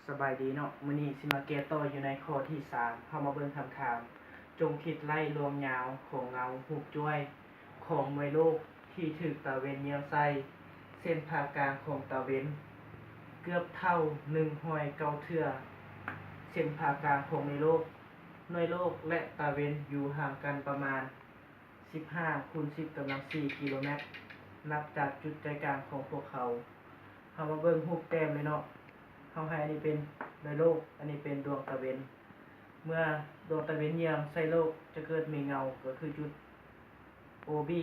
ສະບາຍດີເນາະ, ມື້ນີ້ຊິມາແກ້ຕໍ່ຢູ່ໃນຂໍ້ທີສາມ. ເຮົາມາເບິ່ງຄຳຖາມ, ຈົ່ງຄິດໄລ່ລວງຍາວຂອງເງົາຮູບຈ້ວຍຂອງໜ່ວຍໂລກທີ່ຖືກຕາເວັນເຍືອງໃສ່. ເສັ້ນຜ່າກາງຂອງຕາເວັນເກືອບເທົ່າໜຶ່ງຮ້ອຍເກົ້າເທື່ອເສັ້ນຜ່າກາງຂອງໜ່ວຍໂລກ. ໜ່ວຍໂລກ ແລະ ຕາເວັນຢູ່ຫ່າງກັນປະມານ ສິບຫ້າຄູນສິບກຳລັງສີ່ກິໂລແມັດ ນັບຈາກຈຸດໃຈກາງຂອງພວກເຂົາ. ເຮົາມາເບິ່ງຮູບແຕ້ມເລີຍເນາະ. ເຮົາໃຫ້ອັນນີ້ເປັນໜ່ວຍໂລກ, ອັນນີ້ເປັນດວງຕາເວັນ. ເມື່ອດວງຕາເວັນເຍືອງໃສ່ໂລກ ຈະເກີດມີເງົາ ກໍຄືຈຸດ ໂອບີ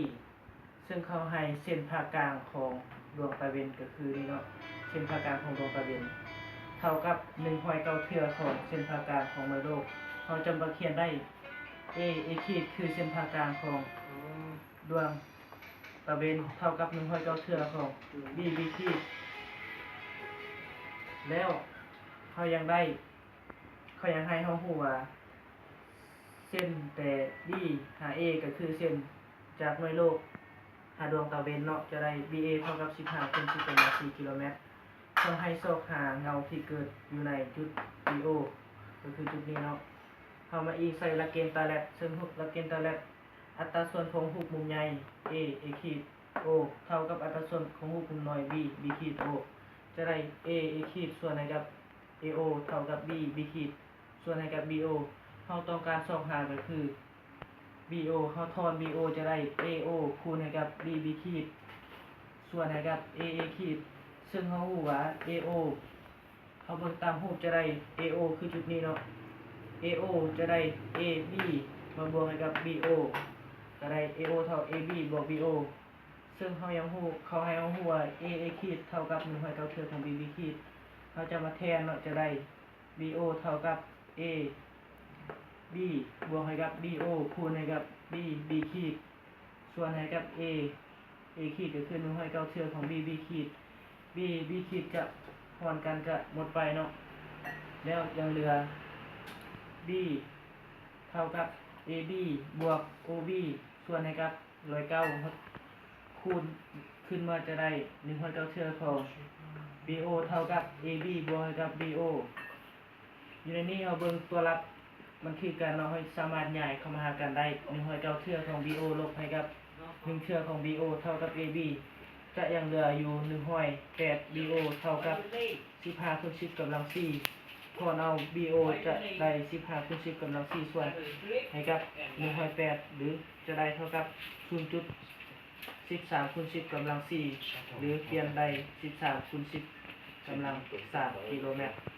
ເຊິ່ງເຂົາໃຫ້ເສັ້ນຜ່າກາງຂອງດວງຕາເວັນ ກໍຄືນີ້ເນາະ, ເສັ້ນຜ່າກາງຂອງດວງຕາເວັນ ເທົ່າກັບໜຶ່ງຮ້ອຍເກົ້າເທື່ອຂອງເສັ້ນຜ່າກາງຂອງໜ່ວຍໂລກ. ເຮົາຈຳມາຂຽນໄດ້ ເອ ເອຂີດ ຄືເສັ້ນຜ່າກາງຂອງດວງຕາເວັນ ເທົ່າກັບໜຶ່ງຮ້ອຍເກົ້າເທື່ອຂອງ ບີ ບີຂີດ. ແລ້ວເຮົາຍັງໄດ້ ເຂົາຍັງໃຫ້ເຮົາຮູ້ວ່າ ເສັ້ນແຕ່ ບີ ຫາ ເອ ກໍຄືເສັ້ນຈາກໜ່ວຍໂລກຫາດວງຕາເວັນເນາະ ຈະໄດ້ ບີ ເອ ເທົ່າກັບສິບຫ້າຄູນສິບກຳລັງສີ່ກິໂລແມັດ. ເຂົາໃຫ້ຊອກຫາເງົາທີ່ເກີດຢູ່ໃນຈຸດ ບີ ໂອ ກໍຄືຈຸດນີ້ເນາະ. ເຮົາມາອີງໃສ່ຫຼັກເກນຕາແລັດ, ເຊິ່ງຫຼັກເກນຕາແລັດ ອັດຕາສ່ວນຂອງຮູບມຸມໃຫຍ່ ເອ ເອຂີດ ໂອ ເທົ່າກັບອັດຕາສ່ວນຂອງຮູບມຸມນ້ອຍ ບີ ບີຂີດ ໂອ ຈະໄດ້ ເອ ເອຂີດ ສ່ວນໃຫ້ກັບ ເອໂອ ເທົ່າກັບ ບີ ບີຂີດ ສ່ວນໃຫ້ກັບ ບີໂອ. ເຮົາຕ້ອງການຊອກຫາກໍຄື ບີໂອ ເຮົາຖອນ ບີໂອ ຈະໄດ້ ເອໂອ ຄູນໃຫ້ກັບ ບີ ບີຂີດ ສ່ວນໃຫ້ກັບ ເອ ເອຂີດ. ເຊິ່ງເຮົາຮູ້ວ່າ ເອໂອ ເຮົາເບິ່ງຕາມຮູບຈະໄດ້ ເອໂອ ຄືຈຸດນີ້ເນາະ, ເອໂອ ຈະໄດ້ ເອບີ ມາບວກໃຫ້ກັບ ບີໂອ ກໍໄດ້ ເອໂອ ເທົ່າ ເອບີ ບວກ ບີໂອ. ເຊິ່ງເຮົາຍັງຮູ້ ເຂົາໃຫ້ເຮົາຮູ້ວ່າ ເອ ເອຂີດ ເທົ່າກັບໜຶ່ງຮ້ອຍເກົ້າເທື່ອຂອງ ບີ ບີຂີດ. ເຮົາຈະມາແທນເນາະ ຈະໄດ້ ບີໂອ ເທົ່າກັບ ເອບີ ບວກໃຫ້ກັບ ບີໂອ ຄູນໃຫ້ກັບ ບີ ບີຂີດ ສ່ວນໃຫ້ກັບ ເອ ເອຂີດ ກໍຄືໜຶ່ງຮ້ອຍເກົ້າເທື່ອຂອງ ບີ ບີຂີດ. ບີ ບີຂີດ ຈະຫອນກັນຈະໝົດໄປເນາະ, ແລ້ວຍັງເຫຼືອ ບີ ເທົ່າກັບ ເອບີ ບວກ ໂອບີ ສ່ວນໃຫ້ກັບ ໜຶ່ງຮ້ອຍເກົ້າ ຄູນຂຶ້ນມາຈະໄດ້ ໜຶ່ງຮ້ອຍເກົ້າເທື່ອຂອງ ບີໂອ ເທົ່າກັບ ເອບີ ບວກໃຫ້ກັບ ບີໂອ. ຢູ່ໃນນີ້ເຮົາເບິ່ງຕົວຫຼັກມັນຄືກັນເນາະ, ເຮົາສາມາດຍ້າຍເຂົ້າມາຫາກັນໄດ້ ໜຶ່ງຮ້ອຍເກົ້າເທື່ອຂອງ ບີໂອ ລົບໃຫ້ກັບ ໜຶ່ງເທື່ອຂອງ ບີໂອ ເທົ່າກັບ ເອບີ ຈະຍັງເຫຼືອຢູ່ ໜຶ່ງຮ້ອຍແປດ ບີໂອ ເທົ່າກັບ ສິບຫ້າຄູນສິບກຳລັງສີ່. ຖອນເອົາ ບີໂອ ຈະໄດ້ ສິບຫ້າຄູນສິບກຳລັງສີ່ ສ່ວນໃຫ້ກັບ ໜຶ່ງຮ້ອຍແປດ ຫຼື ຈະໄດ້ເທົ່າກັບ ສູນຈຸດສິບສາມຄູນສິບກຳລັງສີ່ ຫຼື ປ່ຽນໄດ້ ສິບສາມຄູນສິບກຳລັງສາມກິໂລແມັດ.